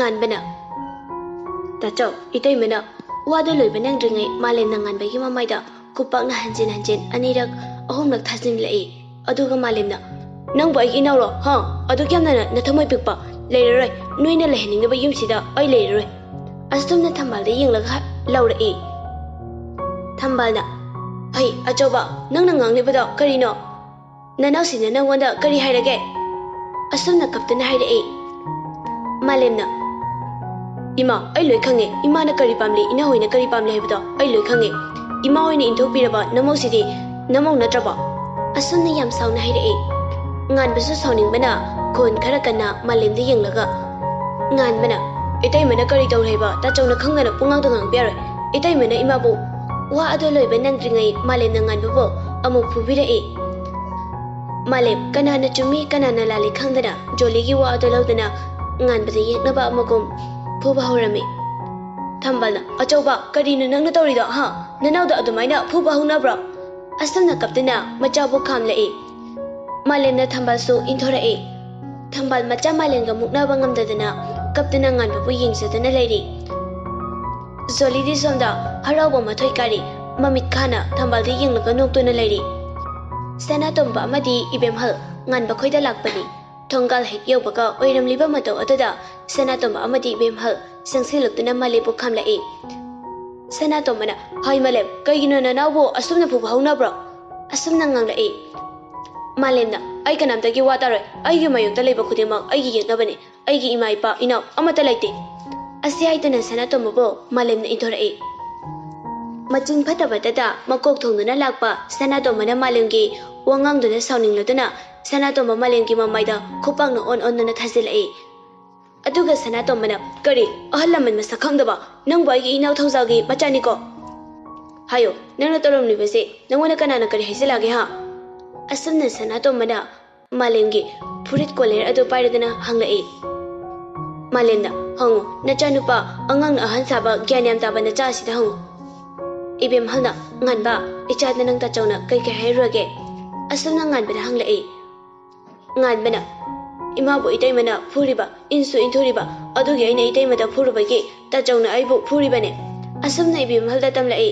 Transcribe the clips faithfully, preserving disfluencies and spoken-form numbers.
ꯉꯥꯟꯕꯅ, "ꯇꯥꯆꯧ, ꯏꯇꯩꯃꯅ ꯋꯥꯗꯣ ꯂꯣꯏꯕ ꯅꯪꯗ꯭ꯔꯤꯉꯩ ꯃꯥꯂꯦꯝꯅ ꯉꯥꯟꯕꯒꯤ ꯃꯃꯥꯏꯗ ꯈꯨꯄꯥꯛꯅ ꯍꯟꯖꯤꯟ ꯍꯟꯖꯤꯟ ꯑꯅꯤꯔꯛ ꯑꯍꯨꯝꯂꯛ ꯊꯥꯖꯤꯜꯂꯛꯏ꯫ ꯑꯗꯨꯒ ꯃꯥꯂꯦꯝꯅ, 'ꯅꯪꯕꯨ ꯑꯩꯒꯤ ꯏꯅꯥꯎꯔꯣ? ꯍꯥ? ꯑꯗꯨꯛ ꯌꯥꯝꯅ ꯅꯊꯃꯣꯏ ꯄꯤꯛꯄ? ꯂꯩꯔꯔꯣꯏ꯫ ꯅꯣꯏꯅ ꯂꯩꯍꯟꯅꯤꯡꯗꯕ ꯌꯨꯝꯁꯤꯗ ꯑꯩ ꯂꯩꯔꯔꯣꯏ.' ꯑꯁꯨꯝꯅ ꯊꯝꯕꯥꯜꯗ ꯌꯦꯡꯂꯒ ꯂꯥꯎꯔꯛꯏ꯫ ꯊꯝꯕꯥꯜꯅ, "ꯍꯩ, ꯑꯆꯧꯕ, ꯅꯪꯅ ꯉꯥꯡꯂꯤꯕꯗꯣ ꯀꯔꯤꯅꯣ? ꯅꯅꯥꯎꯁꯤꯅ ꯅꯪꯉꯣꯟꯗ ꯀꯔꯤ ꯍꯥꯏꯔꯒꯦ?" ꯑꯁꯨꯝꯅ ꯀꯞꯇꯨꯅ ꯍꯥꯏꯔꯛꯏ꯫ ꯃꯥꯂꯦꯝꯅ, "ꯏꯃꯥ, ꯑꯩ ꯂꯣꯏ ꯈꯪꯉꯦ꯫ ꯏꯃꯥꯅ ꯀꯔꯤ ꯄꯥꯝꯂꯤ, ꯏꯅꯥꯎ ꯍꯣꯏꯅ ꯀꯔꯤ ꯄꯥꯝꯂꯤ ꯍꯥꯏꯕꯗꯣ ꯑꯩ ꯂꯣꯏ ꯈꯪꯉꯦ꯫ ꯏꯃꯥ ꯍꯣꯏꯅ ꯏꯟꯊꯣꯛꯄꯤꯔꯕ ꯅꯃꯧꯁꯤꯗꯤ ꯅꯃꯧ ꯅꯠꯇ꯭ꯔꯕꯣ?" ꯑꯁꯨꯝꯅ ꯌꯥꯝ ꯁꯥꯎꯅ ꯍꯥꯏꯔꯛꯏ꯫ ꯉꯥꯟꯕꯁꯨ ꯁꯥꯎꯅꯤꯡꯕꯅ ꯈꯣꯟ ꯈꯔ ꯀꯟꯅ ꯃꯥꯂꯦꯝꯗ ꯌꯦꯡꯂꯒ, ꯉꯥꯟꯕꯅ, "ꯏꯇꯩꯃꯅ ꯀꯔꯤ ꯇꯧꯔꯦ ꯍꯥꯏꯕ ꯇꯥꯆꯧꯅ ꯈꯪꯗꯅ ꯄꯨꯡꯉꯥꯡꯗ ꯉꯥꯡꯕ ꯌꯥꯔꯣꯏ꯫ ꯏꯇꯩꯃꯅ ꯏꯃꯥꯕꯨ ꯋꯥ ꯑꯗꯨ ꯂꯣꯏꯕ ꯅꯪꯗ꯭ꯔꯤꯉꯩ ꯃꯥꯂꯦꯝꯅ ꯉꯥꯟꯕꯕꯨ ꯑꯃꯨꯛ ꯐꯨꯕꯤꯔꯛꯏ꯫ ꯃꯥꯂꯦꯝ ꯀꯅꯥꯅ ꯆꯨꯝꯃꯤ ꯀꯅꯥꯅ ꯂꯥꯜꯂꯤ ꯈꯪꯗꯅ ꯖꯣꯂꯤꯒꯤ ꯋꯥ ꯑꯗꯨ ꯂꯧꯗꯨꯅ ꯉꯥꯟꯕꯗ ꯌꯦꯛꯅꯕ ꯑꯃꯒꯨꯝ ꯐꯨꯕ ꯍꯧꯔꯝꯃꯤ꯫ ꯊꯝꯕꯥꯜꯅ, "ꯑꯆꯧꯕ, ꯀꯔꯤꯅꯣ ꯅꯪꯅ ꯇꯧꯔꯤꯗꯣ, ꯍꯥ? ꯅꯅꯥꯎꯗ ꯑꯗꯨꯃꯥꯏꯅ ꯐꯨꯕ ꯍꯧꯅꯕ꯭ꯔꯣ?" ꯑꯁꯨꯝꯅ ꯀꯞꯇꯨꯅ ꯃꯆꯥꯕꯨ ꯈꯥꯝꯂꯛꯏ꯫ ꯃꯥꯂꯦꯝꯅ ꯊꯝꯕꯥꯜꯁꯨ ꯏꯟꯊꯣꯔꯛꯏ꯫ ꯊꯝꯕꯥꯜ ꯃꯆꯥ ꯃꯥꯂꯦꯝꯒ ꯃꯨꯛꯅꯕ ꯉꯝꯗꯗꯅ ꯀꯞꯇꯨꯅ ꯉꯥꯟꯕꯕꯨ ꯌꯦꯡꯖꯗꯨꯅ ꯂꯩꯔꯤ꯫ ꯖꯣꯂꯤꯗꯤ ꯁꯣꯝꯗ ꯍꯔꯥꯎꯕ ꯃꯊꯣꯏ ꯀꯥꯔꯤ꯫ ꯃꯃꯤꯠ ꯈꯥꯅ ꯊꯝꯕꯥꯜꯗ ꯌꯦꯡꯂꯒ ꯅꯣꯛꯇꯨꯅ ꯂꯩꯔꯤ꯫ ꯁꯅꯥꯇꯣꯝꯕ ꯑꯃꯗꯤ ꯏꯕꯦꯝꯍꯜ ꯉꯥꯟꯕ ꯈꯣꯏꯗ ꯂꯥꯛꯄꯅꯤ꯫ ꯊꯣꯡꯒꯥꯜ ꯍꯦꯛ ꯌꯧꯕꯒ ꯑꯣꯏꯔꯝꯂꯤꯕ ꯃꯇꯧ ꯑꯗꯨꯗ ꯁꯅꯥꯇꯣꯝꯕ ꯑꯃꯗꯤ ꯏꯕꯦꯝꯍꯜ ꯆꯪꯁꯤꯜꯂꯛꯇꯨꯅ ꯃꯥꯂꯦꯝꯕꯨ ꯈꯥꯝꯂꯛꯏ꯫ ꯁꯅꯥꯇꯣꯝꯕꯅ, "ꯍꯥꯏ ꯃꯥꯂꯦꯝ, ꯀꯩꯒꯤꯅꯣ ꯅꯅꯥꯎꯕꯨ ꯑꯁꯨꯝꯅ ꯐꯨꯕ ꯍꯧꯅꯕ꯭ꯔꯣ?" ꯑꯁꯨꯝꯅ ꯉꯥꯡꯂꯛꯏ꯫ ꯃꯥꯂꯦꯝꯅ, "ꯑꯩ ꯀꯅꯥꯝꯇꯒꯤ ꯋꯥ ꯇꯥꯔꯣꯏ꯫ ꯑꯩꯒꯤ ꯃꯥꯌꯣꯛꯇ ꯂꯩꯕ ꯈꯨꯗꯤꯡꯃꯛ ꯑꯩꯒꯤ ꯌꯦꯛꯅꯕꯅꯤ꯫ ꯑꯩꯒꯤ ꯏꯃꯥ ꯏꯄꯥ ꯏꯅꯥꯎ ꯑꯃꯠꯇ ꯂꯩꯇꯦ"꯫ ꯑꯁꯤ ꯍꯥꯏꯗꯨꯅ ꯁꯅꯥꯇꯣꯝꯕꯕꯨ ꯃꯥꯂꯦꯝꯅ ꯏꯟꯊꯣꯔꯛꯏ꯫ ꯃꯆꯤꯡ ꯐꯠꯇꯕꯇꯗ ꯃꯀꯣꯛ ꯊꯣꯡꯗꯨꯅ ꯂꯥꯛꯄ ꯁꯅꯥꯇꯣꯝꯕꯅ ꯃꯥꯂꯦꯝꯒꯤ ꯋꯥꯉꯥꯡꯗꯨꯅ ꯁꯥꯎꯅꯤꯡꯂꯗꯨꯅ ꯁꯅꯥꯇꯣꯝꯕ ꯃꯥꯂꯦꯝꯒꯤ ꯃꯃꯥꯏꯗ ꯈꯨꯄꯥꯛꯅ ꯑꯣꯟ ꯑꯣꯟꯗꯨꯅ ꯊꯥꯖꯤꯜꯂꯛꯏ꯫ ꯑꯗꯨꯒ ꯁꯅꯥꯇꯣꯝꯕꯅ, "ꯀꯔꯤ? ꯑꯍꯜ ꯂꯃꯟ ꯃꯁꯛ ꯈꯪꯗꯕ? ꯅꯪꯕꯨ ꯑꯩꯒꯤ ꯏꯅꯥꯎ ꯊꯧꯖꯥꯜꯒꯤ ꯃꯆꯥꯅꯤꯀꯣ? ꯍꯥꯏꯌꯣ, ꯅꯪꯅ ꯇꯧꯔꯝꯂꯤꯕꯁꯦ ꯅꯪꯉꯣꯟꯗ ꯀꯅꯥꯅ ꯀꯔꯤ ꯍꯥꯏꯖꯤꯜꯂꯛꯑꯒꯦ, ꯍꯥ?" ꯑꯁꯨꯝꯅ ꯁꯅꯥꯇꯣꯝꯕꯅ ꯃꯥꯂꯦꯝꯒꯤ ꯐꯨꯔꯤꯠ ꯀꯣꯂꯔ ꯑꯗꯨ ꯄꯥꯏꯔꯗꯨꯅ ꯍꯪꯂꯛꯏ꯫ ꯃꯥꯂꯦꯝꯅ, "ꯍꯪꯉꯨ, ꯅꯆꯥꯅꯨꯄꯥ, ꯑꯉꯥꯡꯅ ꯑꯍꯟ ꯁꯥꯕ ꯒ꯭ꯌꯥꯟ ꯌꯥꯝ ꯇꯥꯕ ꯅꯆꯥ ꯑꯁꯤꯗ ꯍꯪꯉꯨ"꯫ ꯏꯕꯦꯝꯍꯜꯅ, "ꯉꯥꯟꯕ, ꯏꯆꯥꯗ ꯅꯪ ꯇꯥꯆꯧꯅ ꯀꯩ ꯀꯩ ꯍꯥꯏꯔꯨꯔꯒꯦ?" ꯑꯁꯨꯝꯅ ꯉꯥꯟꯕꯗ ꯍꯪꯂꯛꯏ꯫ ꯉꯥꯟꯕꯅ, ꯏꯃꯥꯕꯨ ꯏꯇꯩꯃꯅ ꯐꯨꯔꯤꯕ, ꯏꯟꯁꯨ ꯏꯟꯊꯨꯔꯤꯕ, ꯑꯗꯨꯒꯤ ꯑꯩꯅ ꯏꯇꯩꯃꯗ ꯐꯨꯔꯨꯕꯒꯤ ꯇꯥꯆꯧꯅ ꯑꯩꯕꯨ ꯐꯨꯔꯤꯕꯅꯦ꯫ ꯑꯁꯨꯝꯅ ꯏꯕꯦꯝꯍꯜꯗ ꯇꯝꯂꯛꯏ꯫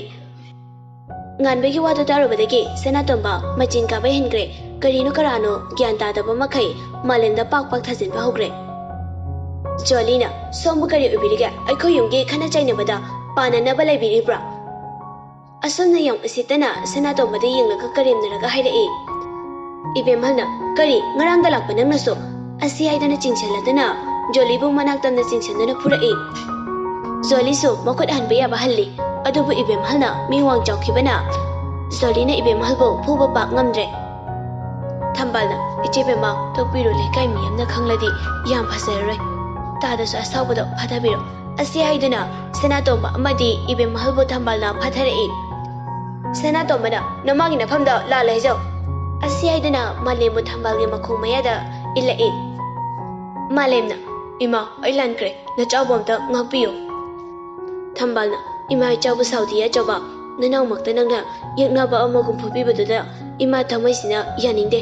ꯉꯥꯟꯕꯒꯤ ꯋꯥꯗꯨ ꯇꯥꯔꯨꯕꯗꯒꯤ ꯁꯅꯥꯇꯣꯝꯕ ꯃꯆꯤꯟ ꯀꯥꯕ ꯍꯦꯟꯈ꯭ꯔꯦ꯫ ꯀꯔꯤꯅꯣ ꯀꯔꯥꯅꯣ ꯒ꯭ꯌꯥꯟ ꯇꯥꯗꯕ ꯃꯈꯩ ꯃꯥꯂꯦꯝꯗ ꯄꯥꯛ ꯄꯥꯛ ꯊꯥꯖꯤꯟꯕ ꯍꯧꯈ꯭ꯔꯦ꯫ ꯖꯣꯂꯤꯅ, "ꯁꯣꯝꯕꯨ ꯀꯔꯤ ꯑꯣꯏꯕꯤꯔꯤꯒꯦ? ꯑꯩꯈꯣꯏ ꯌꯨꯝꯒꯤ ꯈꯠꯅ ꯆꯩꯅꯕꯗ ꯄꯥꯟꯅꯅꯕ ꯂꯩꯕꯤꯔꯤꯕ꯭ꯔꯥ?" ꯑꯁꯨꯝꯅ ꯌꯥꯝ ꯎꯁꯤꯠꯇꯅ ꯁꯅꯥꯇꯣꯝꯕꯗ ꯌꯦꯡꯂꯒ ꯀꯔꯦꯝꯅꯔꯒ ꯍꯥꯏꯔꯛꯏ꯫ ꯏꯕꯦꯝꯍꯜꯅ, "ꯀꯔꯤ, ꯉꯔꯥꯡꯗ ꯂꯥꯛꯄ ꯅꯪꯅꯁꯨ?" ꯑꯁꯤ ꯍꯥꯏꯗꯨꯅ ꯆꯤꯡꯁꯤꯜꯂꯗꯨꯅ ꯖꯣꯂꯤꯕꯨ ꯃꯅꯥꯛ ꯇꯝꯅ ꯆꯤꯡꯁꯤꯟꯗꯨꯅ ꯐꯨꯔꯛꯏ꯫ ꯖꯣꯂꯤꯁꯨ ꯃꯈꯨꯠ ꯍꯟꯕ ꯌꯥꯕ ꯍꯜꯂꯤ꯫ ꯑꯗꯨꯕꯨ ꯏꯕꯦꯝꯍꯜꯅ ꯃꯤ ꯋꯥꯡ ꯆꯥꯎꯈꯤꯕꯅ ꯖꯣꯂꯤꯅ ꯏꯕꯦꯝꯍꯜꯕꯨ ꯐꯨꯕ ꯄꯥꯛ ꯉꯝꯗ꯭ꯔꯦ꯫ ꯊꯝꯕꯥꯜꯅ, "ꯏꯆꯦ ꯕꯦꯝꯃ, ꯇꯣꯛꯄꯤꯔꯣ, ꯂꯩꯀꯥꯏ ꯃꯤ ꯑꯃꯅ ꯈꯪꯂꯗꯤ ꯌꯥꯝ ꯐꯖꯔꯔꯣꯏ꯫ ꯇꯥꯗꯁꯨ ꯑꯁꯥꯎꯕꯗꯣ ꯐꯥꯊꯕꯤꯔꯣ꯫" ꯑꯁꯤ ꯍꯥꯏꯗꯨꯅ ꯁꯅꯥꯇꯣꯝꯕ ꯑꯃꯗꯤ ꯏꯕꯦꯝꯍꯜꯕꯨ ꯊꯝꯕꯥꯜꯅ ꯐꯥꯊꯔꯛꯏ꯫ ꯁꯅꯥꯇꯣꯝꯕꯅ, "ꯅꯃꯥꯒꯤ ꯅꯐꯝꯗ ꯂꯥꯜꯂꯦ ꯍꯥꯏꯖꯧ꯫" ꯑꯁꯤ ꯍꯥꯏꯗꯨꯅ ꯃꯥꯂꯦꯝꯕꯨ ꯊꯝꯕꯥꯜꯒꯤ ꯃꯈꯣꯡ ꯃꯌꯥꯗ ꯏꯜꯂꯛꯏ꯫ ꯃꯥꯂꯦꯝꯅ, "ꯏꯃꯥ, ꯑꯩ ꯂꯥꯟꯈ꯭ꯔꯦ, ꯅꯆꯥꯕꯨ ꯑꯝꯇ ꯉꯥꯛꯄꯤꯌꯨ꯫" ꯊꯝꯕꯥꯜꯅ, "ꯏꯃꯥ ꯏꯆꯥꯕꯨ ꯁꯥꯎꯗꯤꯌꯦ ꯑꯆꯧꯕ, ꯅꯅꯥꯎꯃꯛꯇ ꯅꯪꯅ ꯌꯦꯛꯅꯕ ꯑꯃꯒꯨꯝ ꯐꯨꯕꯤꯕꯗꯨꯗ ꯏꯃꯥ ꯊꯃꯣꯏꯁꯤꯅ ꯌꯥꯅꯤꯡꯗꯦ꯫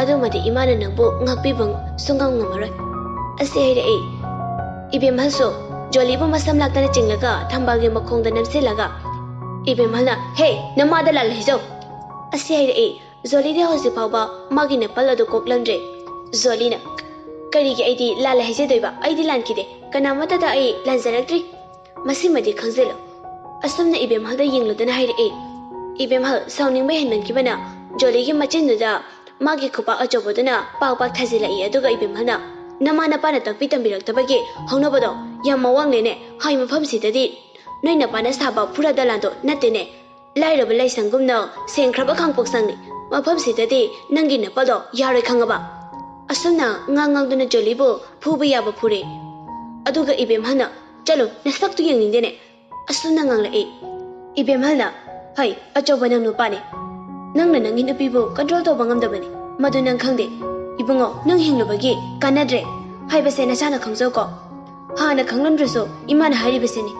ꯑꯗꯨꯃꯗꯤ ꯏꯃꯥꯅ ꯅꯪꯕꯨ ꯉꯥꯛꯄꯤꯕ ꯁꯨꯡꯉꯝ ꯉꯝꯃꯔꯣꯏ꯫" ꯑꯁꯤ ꯍꯥꯏꯔꯛꯏ꯫ ꯏꯕꯦꯝꯍꯜꯁꯨ ꯖꯣꯂꯤꯕꯨ ꯃꯁꯝ ꯂꯥꯛꯇꯅ ꯆꯤꯡꯂꯒ ꯊꯝꯕꯥꯜꯒꯤ ꯃꯈꯣꯡꯗ ꯅꯝꯁꯤꯜꯂꯒ, ꯏꯕꯦꯝꯍꯜꯅ, "ꯍꯦ, ꯅꯃꯥꯗ ꯂꯥꯜꯂꯦ ꯍꯥꯏꯖꯧ꯫" ꯑꯁꯤ ꯍꯥꯏꯔꯛꯏ꯫ ꯖꯣꯂꯤꯗꯤ ꯍꯧꯖꯤꯛ ꯐꯥꯎꯕ ꯃꯥꯒꯤ ꯅꯄꯜ ꯑꯗꯨ ꯀꯣꯛꯂꯝꯗ꯭ꯔꯦ꯫ ꯖꯣꯂꯤꯅ, "ꯀꯔꯤꯒꯤ ꯑꯩꯗꯤ ꯂꯥꯜꯂꯦ ꯍꯥꯏꯖꯗꯣꯏꯕ? ꯑꯩꯗꯤ ꯂꯥꯟꯈꯤꯗꯦ꯫ ꯀꯅꯥꯃꯠꯇꯗ ꯑꯩ ꯂꯥꯟꯖꯔꯛꯇ꯭ꯔꯤ꯫ ꯃꯁꯤꯃꯗꯤ ꯈꯪꯖꯤꯜꯂꯨ꯫" ꯑꯁꯨꯝꯅ ꯏꯕꯦꯝꯍꯜꯗ ꯌꯦꯡꯂꯗꯨꯅ ꯍꯥꯏꯔꯛꯏ꯫ ꯏꯕꯦꯝꯍꯜ ꯁꯥꯎꯅꯤꯡꯕ ꯍꯦꯟꯃꯟꯈꯤꯕꯅ ꯖꯣꯂꯤꯒꯤ ꯃꯆꯤꯟꯗꯨꯗ ꯃꯥꯒꯤ ꯈꯨꯄꯥꯛ ꯑꯆꯧꯕꯗꯨꯅ ꯄꯥꯛ ꯄꯥꯛ ꯊꯥꯖꯤꯜꯂꯛꯏ꯫ ꯑꯗꯨꯒ ꯏꯕꯦꯝꯍꯜꯅ, "ꯅꯃꯥ ꯅꯄꯥꯅ ꯇꯥꯛꯄꯤ ꯇꯝꯕꯤꯔꯛꯇꯕꯒꯤ ꯍꯧꯅꯕꯗꯣ ꯌꯥꯝ ꯃꯋꯥꯡꯂꯦꯅꯦ꯫ ꯍꯥꯏ ꯃꯐꯝꯁꯤꯗꯗꯤ ꯅꯣꯏ ꯅꯄꯥꯅ ꯁꯥꯕ ꯐꯨꯔꯥ ꯗꯂꯥꯟꯗꯣ ꯅꯠꯇꯦꯅꯦ꯫ ꯂꯥꯏꯔꯕ ꯂꯥꯏꯁꯪꯒꯨꯝꯅ ꯁꯦꯡꯈ꯭ꯔꯕ ꯈꯥꯡꯄꯣꯛ ꯆꯪꯅꯤ꯫ ꯃꯐꯝꯁꯤꯗꯗꯤ ꯅꯪꯒꯤ ꯅꯄꯜꯗꯣ ꯌꯥꯔꯣꯏ ꯈꯪꯉꯕ?" ꯑꯁꯨꯝꯅ ꯉꯥꯡ ꯉꯥꯡꯗꯨꯅ ꯖꯣꯂꯤꯕꯨ ꯐꯨꯕ ꯌꯥꯕ ꯐꯨꯔꯦ꯫ ꯑꯗꯨꯒ ꯏꯕꯦꯝꯍꯜꯅ, "ꯆꯠꯂꯣ, ꯅꯁꯛꯇꯨ ꯌꯦꯡꯅꯤꯡꯗꯦꯅꯦ꯫" ꯑꯁꯨꯝꯅ ꯉꯥꯡꯂꯛꯏ꯫ ꯏꯕꯦꯝꯍꯜꯅ, "ꯍꯩ, ꯑꯆꯧꯕ ꯅꯪ ꯅꯨꯄꯥꯅꯤ꯫ ꯅꯪꯅ ꯅꯪꯒꯤ ꯅꯨꯄꯤꯕꯨ ꯀꯟꯇ꯭ꯔꯣꯜ ꯇꯧꯕ ꯉꯝꯗꯕꯅꯤ꯫ ꯃꯗꯨ ꯅꯪ ꯈꯪꯗꯦ꯫ ꯏꯕꯨꯡꯉꯣ, ꯅꯪ ꯍꯤꯡꯂꯨꯕꯒꯤ ꯀꯥꯟꯅꯗ꯭ꯔꯦ ꯍꯥꯏꯕꯁꯦ ꯅꯁꯥꯅ ꯈꯪꯖꯧꯀꯣ꯫ ꯍꯥꯟꯅ ꯈꯪꯂꯝꯗ꯭ꯔꯁꯨ ꯏꯃꯥꯅ ꯍꯥꯏꯔꯤꯕꯁꯤꯅꯤ꯫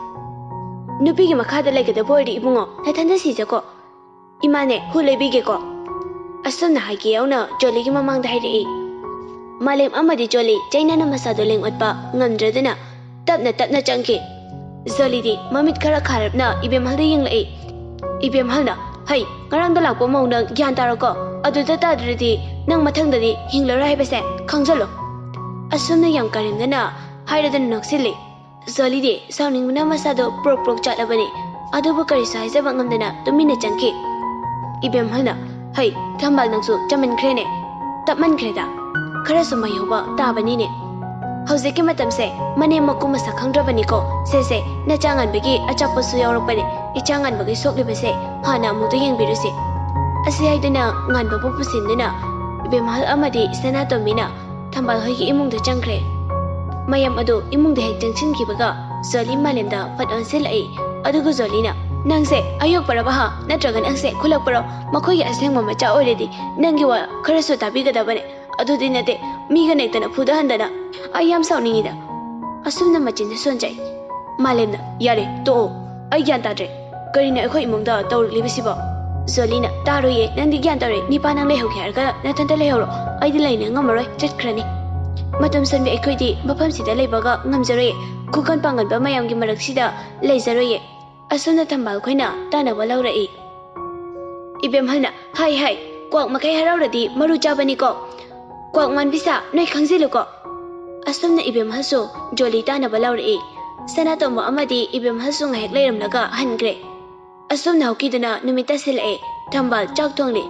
ꯅꯨꯄꯤꯒꯤ ꯃꯈꯥꯗ ꯂꯩꯒꯗꯕ ꯑꯣꯏꯔꯗꯤ ꯏꯕꯨꯡꯉꯣ, ꯅꯊꯟꯗ ꯁꯤꯖꯀꯣ꯫ ꯏꯃꯥꯅꯦ, ꯍꯨ ꯂꯩꯕꯤꯒꯦꯀꯣ꯫" ꯑꯁꯨꯝꯅ ꯍꯥꯏꯒꯦ ꯌꯥꯎꯅ ꯖꯣꯂꯤꯒꯤ ꯃꯃꯥꯡꯗ ꯍꯥꯏꯔꯛꯏ꯫ ꯃꯥꯂꯦꯝ ꯑꯃꯗꯤ ꯖꯣꯂꯤ ꯆꯩꯅꯥꯅ ꯃꯁꯥꯗꯣ ꯂꯦꯡ ꯑꯣꯠꯄ ꯉꯝꯗ꯭ꯔꯗꯨꯅ ꯇꯞꯅ ꯇꯞꯅ ꯆꯪꯈꯤ꯫ ꯖꯣꯂꯤꯗꯤ ꯃꯃꯤꯠ ꯈꯔ ꯈꯥꯔꯞꯅ ꯏꯕꯦꯝꯍꯜꯗ ꯌꯦꯡꯂꯛꯏ꯫ ꯏꯕꯦꯝꯍꯜꯅ, "ꯍꯩ, ꯉꯔꯥꯡꯗ ꯂꯥꯛꯄ ꯃꯧ ꯅꯪ ꯒ꯭ꯌꯥꯟ ꯇꯥꯔꯣꯀꯣ꯫ ꯑꯗꯨꯗ ꯇꯥꯗ꯭ꯔꯗꯤ ꯅꯪ ꯃꯊꯪꯗꯗꯤ ꯍꯤꯡꯂꯔꯣꯏ ꯍꯥꯏꯕꯁꯦ ꯈꯪꯖꯜꯂꯣ"꯫ ꯑꯁꯨꯝꯅ ꯌꯥꯝ ꯀꯔꯦꯝꯅꯅ ꯍꯥꯏꯔꯗꯨꯅ ꯅꯣꯛꯁꯤꯜꯂꯤ꯫ ꯖꯣꯂꯤꯗꯤ ꯁꯥꯎꯅꯤꯡꯕꯅ ꯃꯁꯥꯗꯣ ꯄ꯭ꯔꯣꯛ ꯄ꯭ꯔꯣꯛ ꯆꯥꯠꯂꯕꯅꯤ꯫ ꯑꯗꯨꯕꯨ ꯀꯔꯤꯁꯨ ꯍꯥꯏꯖꯕ ꯉꯝꯗꯅ ꯇꯨꯃꯤꯟꯅ ꯆꯪꯈꯤ꯫ ꯏꯕꯦꯝꯍꯜꯅ, "ꯍꯩ, ꯊꯝꯕꯥꯜ ꯅꯪꯁꯨ ꯆꯝꯃꯟꯈ꯭ꯔꯦꯅꯦ꯫ ꯇꯞꯃꯟꯈ꯭ꯔꯦꯗ꯫ ꯈꯔꯁꯨ ꯃꯥꯏꯍꯧꯕ ꯇꯥꯕꯅꯤꯅꯦ꯫ ꯍꯧꯖꯤꯛꯀꯤ ꯃꯇꯝꯁꯦ ꯃꯅꯦꯝ ꯃꯀꯨ ꯃꯁꯛ ꯈꯪꯗ꯭ꯔꯕꯅꯤꯀꯣ꯫ ꯁꯦ ꯁꯦ, ꯅꯆꯥ ꯉꯥꯟꯕꯒꯤ ꯑꯆꯥꯄꯣꯠꯁꯨ ꯌꯥꯎꯔꯛꯄꯅꯦ꯫ ꯏꯆꯥ ꯉꯥꯟꯕꯒꯤ ꯁꯣꯛꯂꯤꯕꯁꯦ ꯍꯥꯟꯅ ꯑꯃꯨꯛꯇ ꯌꯦꯡꯕꯤꯔꯨꯁꯤ"꯫ ꯑꯁꯤ ꯍꯥꯏꯗꯨꯅ ꯉꯥꯟꯕꯕꯨ ꯄꯨꯁꯤꯟꯗꯨꯅ ꯏꯕꯦꯝꯍꯜ ꯑꯃꯗꯤ ꯁꯅꯥꯇꯣꯝꯕꯤꯅ ꯊꯝꯕꯥꯜ ꯍꯣꯏꯒꯤ ꯏꯃꯨꯡꯗ ꯆꯪꯈ꯭ꯔꯦ꯫ ꯃꯌꯥꯝ ꯑꯗꯨ ꯏꯃꯨꯡꯗ ꯍꯦꯛ ꯆꯪꯁꯤꯟꯈꯤꯕꯒ ꯖꯣꯂꯤ ꯃꯥꯂꯦꯝꯗ ꯐꯠ ꯑꯣꯟꯁꯤꯜꯂꯛꯏ꯫ ꯑꯗꯨꯒ ꯖꯣꯂꯤꯅ, "ꯅꯪꯁꯦ ꯑꯌꯣꯛꯄꯔꯕ ꯍꯥ? ꯅꯠꯇ꯭ꯔꯒ ꯅꯪꯁꯦ ꯈꯨꯜꯂꯛꯄꯔꯣ? ꯃꯈꯣꯏꯒꯤ ꯑꯁꯦꯡꯕ ꯃꯆꯥ ꯑꯣꯏꯔꯗꯤ ꯅꯪꯒꯤ ꯋꯥ ꯈꯔꯁꯨ ꯇꯥꯕꯤꯒꯗꯕꯅꯦ꯫ ꯑꯗꯨꯗꯤ ꯅꯠꯇꯦ, ꯃꯤꯒ ꯅꯦꯛꯇꯅ ꯐꯨꯗꯍꯟꯗꯅ꯫ ꯑꯩ ꯌꯥꯝ ꯁꯥꯎꯅꯤꯡꯉꯤꯗ"꯫ ꯑꯁꯨꯝꯅ ꯃꯆꯤꯟꯗ ꯁꯣꯟꯖꯩ꯫ ꯃꯥꯂꯦꯝꯅ, "ꯌꯥꯔꯦ, ꯇꯣꯛꯑꯣ꯫ ꯑꯩ ꯒ꯭ꯌꯥꯟ ꯇꯥꯗ꯭ꯔꯦ꯫ ꯀꯔꯤꯅꯣ ꯑꯩꯈꯣꯏ ꯏꯃꯨꯡꯗ ꯇꯧꯔꯛꯂꯤꯕꯁꯤꯕꯣ?" ꯖꯣꯂꯤꯅ, "ꯇꯥꯔꯣꯏꯌꯦ, ꯅꯪꯗꯤ ꯒ꯭ꯌꯥꯟ ꯇꯥꯔꯣꯏ꯫ ꯅꯤꯄꯥ ꯅꯪ ꯂꯩꯍꯧꯒꯦ ꯍꯥꯏꯔꯒ ꯅꯊꯟꯇ ꯂꯩꯍꯧꯔꯣ꯫ ꯑꯩꯗꯤ ꯂꯩꯅ ꯉꯝꯃꯔꯣꯏ, ꯆꯠꯈ꯭ꯔꯅꯤ꯫ ꯃꯇꯝ ꯁꯟꯕꯤ ꯑꯩꯈꯣꯏꯗꯤ ꯃꯐꯝꯁꯤꯗ ꯂꯩꯕꯒ ꯉꯝꯖꯔꯣꯏꯌꯦ꯫ ꯈꯨꯀꯟ ꯄꯥꯡꯒꯟꯕ ꯃꯌꯥꯝꯒꯤ ꯃꯔꯛꯁꯤꯗ ꯂꯩꯖꯔꯣꯏꯌꯦ"꯫ ꯑꯁꯨꯝꯅ ꯊꯝꯕꯥꯜ ꯈꯣꯏꯅ ꯇꯥꯅꯕ ꯂꯧꯔꯛꯏ꯫ ꯏꯕꯦꯝꯍꯜꯅ, "ꯍꯥꯏ ꯍꯥꯏ, ꯀ꯭ꯋꯥꯛ ꯃꯈꯩ ꯍꯔꯥꯎꯔꯗꯤ ꯃꯔꯨ ꯆꯥꯕꯅꯤꯀꯣ꯫ ꯀ꯭ꯋꯥꯛ ꯃꯥꯟꯕꯤ ꯁꯥ, ꯅꯣꯏ ꯈꯪꯖꯤꯜꯂꯨꯀꯣ"꯫ ꯑꯁꯨꯝꯅ ꯏꯕꯦꯝꯍꯜꯁꯨ ꯖꯣꯂꯤ ꯇꯥꯅꯕ ꯂꯧꯔꯛꯏ꯫ ꯁꯅꯥꯇꯣꯝꯕ ꯑꯃꯗꯤ ꯏꯕꯦꯝꯍꯜꯁꯨ ꯉꯥꯏꯍꯥꯛ ꯂꯩꯔꯝꯂꯒ ꯍꯟꯈ꯭ꯔꯦ꯫ ꯑꯁꯨꯝꯅ ꯍꯧꯈꯤꯗꯨꯅ ꯅꯨꯃꯤꯠ ꯇꯥꯁꯤꯜꯂꯛꯑꯦ꯫ ꯊꯝꯕꯥꯜ ꯆꯥꯛ ꯊꯣꯡꯂꯤ꯫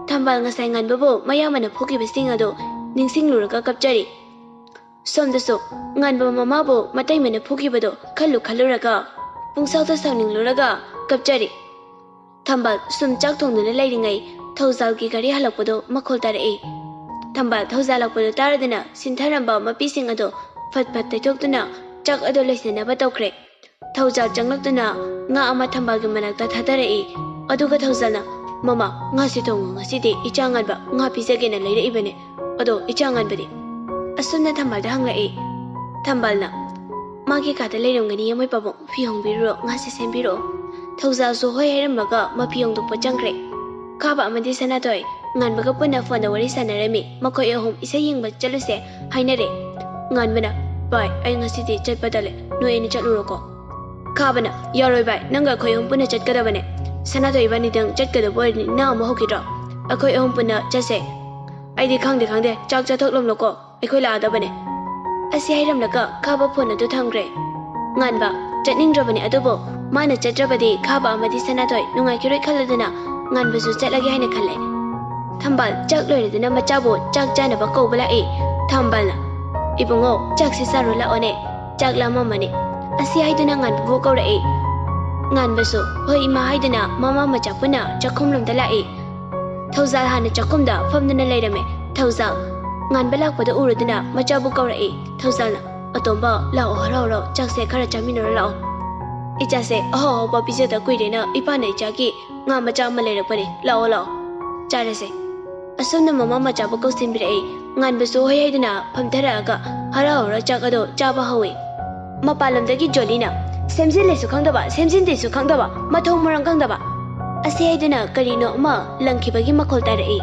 ꯊꯝꯕꯥꯜ ꯉꯁꯥꯏ ꯉꯥꯟꯕꯕꯨ ꯃꯌꯥꯝꯕꯅ ꯐꯨꯈꯤꯕꯁꯤꯡ ꯑꯗꯨ ꯅꯤꯡꯁꯤꯡꯂꯨꯔꯒ ꯀꯞꯆꯔꯤ꯫ ꯁꯣꯝꯗꯁꯨ ꯉꯥꯟꯕ ꯃꯃꯥꯕꯨ ꯃꯇꯩꯃꯅ ꯐꯨꯈꯤꯕꯗꯣ ꯈꯜꯂꯨ ꯈꯜꯂꯨꯔꯒ ꯄꯨꯡꯁꯥꯎꯗ ꯁꯥꯎꯅꯤꯡꯂꯨꯔꯒ ꯀꯞꯆꯔꯤ꯫ ꯊꯝꯕꯥꯜ ꯁꯨꯝ ꯆꯥꯛ ꯊꯣꯡꯗꯨꯅ ꯂꯩꯔꯤꯉꯩ ꯊꯧꯖꯥꯜꯒꯤ ꯒꯥꯔꯤ ꯍꯜꯂꯛꯄꯗꯣ ꯃꯈꯣꯜ ꯇꯥꯔꯛꯏ꯫ ꯊꯝꯕꯥꯜ ꯊꯧꯖꯥꯜ ꯂꯥꯛꯄꯗꯨ ꯇꯥꯔꯗꯨꯅ ꯁꯤꯟꯊꯔꯝꯕ ꯃꯄꯤꯁꯤꯡ ꯑꯗꯣ ꯐꯠ ꯐꯠ ꯇꯩꯊꯣꯛꯇꯨꯅ ꯆꯥꯛ ꯑꯗꯣ ꯂꯣꯏꯁꯤꯟꯅꯕ ꯇꯧꯈ꯭ꯔꯦ꯫ ꯊꯧꯖꯥꯜ ꯆꯪꯂꯛꯇꯨꯅ ꯉꯥ ꯑꯃ ꯊꯝꯕꯥꯜꯒꯤ ꯃꯅꯥꯛꯇ ꯊꯥꯗꯔꯛꯏ꯫ ꯑꯗꯨꯒ ꯊꯧꯖꯥꯜꯅ, "ꯃꯃꯥ, ꯉꯥꯁꯦ ꯊꯣꯡꯉꯨ, ꯉꯁꯤꯗꯤ ꯏꯆꯥ ꯉꯥꯟꯕ ꯉꯥ ꯄꯤꯖꯒꯦꯅ ꯂꯩꯔꯛꯏꯕꯅꯦ꯫ ꯑꯗꯣ ꯏꯆꯥ ꯉꯥꯟꯕꯗꯤ?" ꯑꯁꯨꯝꯅ ꯊꯝꯕꯥꯜꯗ ꯍꯪꯂꯛꯏ꯫ ꯊꯝꯕꯥꯜꯅ, "ꯃꯥꯒꯤ ꯀꯥꯗ ꯂꯩꯔꯝꯒꯅꯤ, ꯃꯣꯏ ꯄꯥꯕꯨꯡ꯫ ꯐꯤ ꯍꯣꯡꯕꯤꯔꯨꯔꯣ, ꯉꯥꯁꯦ ꯁꯦꯝꯕꯤꯔꯛꯑꯣ"꯫ ꯊꯧꯖꯥꯜꯁꯨ ꯍꯣꯏ ꯍꯥꯏꯔꯝꯃꯒ ꯃꯐꯤ ꯍꯣꯡꯗꯣꯛꯄ ꯆꯪꯈ꯭ꯔꯦ꯫ ꯀꯥꯕ ꯑꯃꯗꯤ ꯁꯅꯥꯇꯣꯏ, ꯉꯥꯟꯕꯒ ꯄꯨꯟꯅ ꯐꯣꯟꯗ ꯋꯥꯔꯤ ꯁꯥꯟꯅꯔꯝꯃꯤ꯫ ꯃꯈꯣꯏ ꯑꯍꯨꯝ ꯏꯁꯩ ꯌꯦꯡꯕ ꯆꯠꯂꯨꯁꯦ ꯍꯥꯏꯅꯔꯦ꯫ ꯉꯥꯟꯕꯅ, "ꯚꯥꯏ, ꯑꯩ ꯉꯁꯤꯗꯤ ꯆꯠꯄ ꯇꯜꯂꯦ, ꯅꯣꯏ ꯑꯅꯤ ꯆꯠꯂꯨꯔꯣꯀꯣ?" ꯈꯥꯕꯅ, "ꯌꯥꯔꯣꯏ ꯚꯥꯏ, ꯅꯪꯒ ꯑꯩꯈꯣꯏ ꯑꯍꯨꯝ ꯄꯨꯟꯅ ꯆꯠꯀꯗꯕꯅꯦ꯫ ꯁꯅꯥꯊꯣꯏ ꯏꯕꯥꯅꯤꯗꯪ ꯆꯠꯀꯗꯕ ꯑꯣꯏꯔꯗꯤ ꯅꯪ ꯑꯃꯨꯛ ꯍꯧꯈꯤꯗ꯭ꯔꯣ? ꯑꯩꯈꯣꯏ ꯑꯍꯨꯝ ꯄꯨꯟꯅ ꯆꯠꯁꯦ꯫ ꯑꯩꯗꯤ ꯈꯪꯗꯦ ꯈꯪꯗꯦ, ꯆꯥꯛ ꯆꯥꯊꯣꯛꯂꯝꯂꯣꯀꯣ, ꯑꯩꯈꯣꯏ ꯂꯥꯛꯑꯗꯕꯅꯦ꯫" ꯑꯁꯤ ꯍꯥꯏꯔꯝꯂꯒ ꯈꯥꯕ ꯐꯣꯟ ꯑꯗꯨ ꯊꯝꯈ꯭ꯔꯦ꯫ ꯉꯥꯟꯕ ꯆꯠꯅꯤꯡꯗ꯭ꯔꯕꯅꯤ, ꯑꯗꯨꯕꯨ ꯃꯥꯅ ꯆꯠꯇ꯭ꯔꯕꯗꯤ ꯈꯥꯕ ꯑꯃꯗꯤ ꯁꯅꯥꯊꯣꯏ ꯅꯨꯡꯉꯥꯏꯈꯤꯔꯣꯏ ꯈꯜꯂꯗꯨꯅ ꯉꯥꯟꯕꯁꯨ ꯆꯠꯂꯒꯦ ꯍꯥꯏꯅ ꯈꯜꯂꯦ꯫ ꯊꯝꯕꯥꯜ ꯆꯥꯛ ꯂꯣꯏꯔꯗꯨꯅ ꯃꯆꯥꯕꯨ ꯆꯥꯛ ꯆꯥꯅꯕ ꯀꯧꯕ ꯂꯥꯛꯏ꯫ ꯊꯝꯕꯥꯜꯅ, "ꯏꯕꯨꯡꯉꯣ, ꯆꯥꯛꯁꯤ ꯆꯥꯔꯨ ꯂꯥꯛꯑꯣꯅꯦ, ꯆꯥꯛ ꯂꯥꯝꯃꯝꯃꯅꯤ꯫" ꯑꯁꯤ ꯍꯥꯏꯗꯨꯅ ꯉꯥꯟꯕꯕꯨ ꯀꯧꯔꯛꯏ꯫ ꯉꯥꯟꯕꯁꯨ "ꯍꯣꯏ ꯏꯃꯥ" ꯍꯥꯏꯗꯨꯅ ꯃꯃꯥ ꯃꯆꯥ ꯄꯨꯟꯅ ꯆꯥꯛꯈꯨꯝꯂꯣꯝꯗ ꯂꯥꯛꯏ꯫ ꯊꯧꯖꯥꯜ ꯍꯥꯟꯅ ꯆꯥꯛꯈꯨꯝꯗ ꯐꯝꯗꯨꯅ ꯂꯩꯔꯝꯃꯦ꯫ ꯊꯧꯖꯥꯜ ꯉꯥꯟꯕ ꯂꯥꯛꯄꯗ ꯎꯔꯗꯨꯅ ꯃꯆꯥꯕꯨ ꯀꯧꯔꯛꯏ꯫ ꯊꯧꯖꯥꯜꯅ, "ꯑꯇꯣꯝꯕ, ꯂꯥꯛꯑꯣ, ꯍꯔꯥꯎ ꯍꯔꯥꯎ ꯆꯥꯛꯁꯦ ꯈꯔ ꯆꯥꯃꯤꯟꯅꯔ ꯂꯥꯛꯑꯣ꯫ ꯏꯆꯥꯁꯦ ꯑꯍꯥꯎ ꯑꯍꯥꯎꯕ ꯄꯤꯖꯗ ꯀꯨꯏꯔꯦꯅ ꯏꯄꯥꯅ ꯏꯆꯥꯒꯤ ꯉꯥ ꯃꯆꯥ ꯑꯃ ꯂꯩꯔꯛꯄꯅꯦ, ꯂꯥꯛꯑꯣ ꯂꯥꯛꯑꯣ ꯆꯥꯔꯁꯦ꯫" ꯑꯁꯣꯝꯅ ꯃꯃꯥ ꯃꯆꯥꯕꯨ ꯀꯧꯁꯤꯟꯕꯤꯔꯛꯏ꯫ ꯉꯥꯟꯕꯁꯨ ꯍꯣꯏ ꯍꯥꯏꯗꯨꯅ ꯐꯝꯊꯔꯛꯑꯒ ꯍꯔꯥꯎ ꯍꯔꯥꯎ ꯆꯥꯛ ꯑꯗꯣ ꯆꯥꯕ ꯍꯧꯏ꯫ ꯃꯄꯥꯟꯂꯣꯝꯗꯒꯤ ꯖꯣꯂꯤꯅ, "ꯁꯦꯝꯖꯤꯜꯂꯦꯁꯨ ꯈꯪꯗꯕ, ꯁꯦꯝꯖꯤꯟꯗꯦꯁꯨ ꯈꯪꯗꯕ, ꯃꯊꯣꯡ ꯃꯔꯝ ꯈꯪꯗꯕ" ꯑꯁꯤ ꯍꯥꯏꯗꯨꯅ ꯀꯔꯤꯅꯣ ꯑꯃ ꯂꯪꯈꯤꯕꯒꯤ ꯃꯈꯣꯜ ꯇꯥꯔꯛꯏ꯫